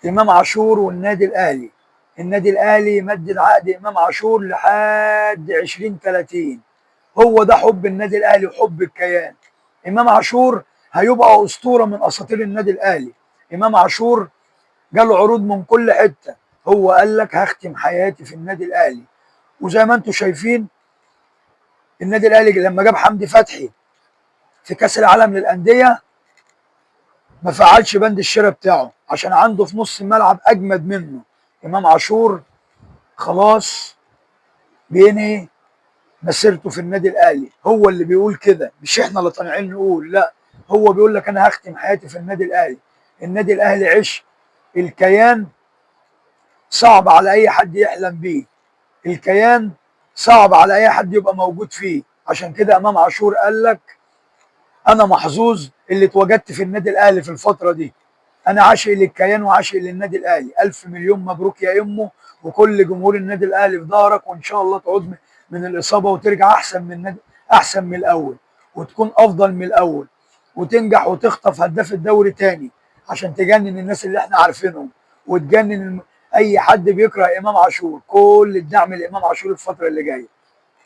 امام عاشور والنادي الاهلي. النادي الاهلي مدد عقد امام عاشور لحد 2030. هو ده حب النادي الاهلي وحب الكيان. امام عاشور هيبقى اسطورة من اساطير النادي الاهلي. امام عاشور جاله عروض من كل حتة، هو قال لك هختم حياتي في النادي الاهلي. وزي ما انتم شايفين النادي الاهلي لما جاب حمدي فتحي في كاس العالم للاندية ما فعلش بند الشراء بتاعه عشان عنده في نص الملعب اجمد منه. امام عاشور خلاص بينهي مسيرته في النادي الاهلي، هو اللي بيقول كده، مش احنا اللي طالعين نقول، لا هو بيقول لك انا هختم حياتي في النادي الاهلي. النادي الاهلي عش الكيان، صعب على اي حد يحلم بيه، الكيان صعب على اي حد يبقى موجود فيه. عشان كده امام عاشور قال لك انا محظوظ اللي اتوجدت في النادي الاهلي في الفترة دي، انا عاشق للكيان وعاشق للنادي الاهلي. الف مليون مبروك يا امه، وكل جمهور النادي الاهلي في ظهرك، وان شاء الله تعود من الاصابة وترجع احسن من النادي، احسن من الاول، وتكون افضل من الاول، وتنجح وتخطف هداف الدوري تاني عشان تجنن الناس اللي احنا عارفينهم، وتجنن اي حد بيكره امام عاشور. كل الدعم لامام عاشور الفترة اللي جاية.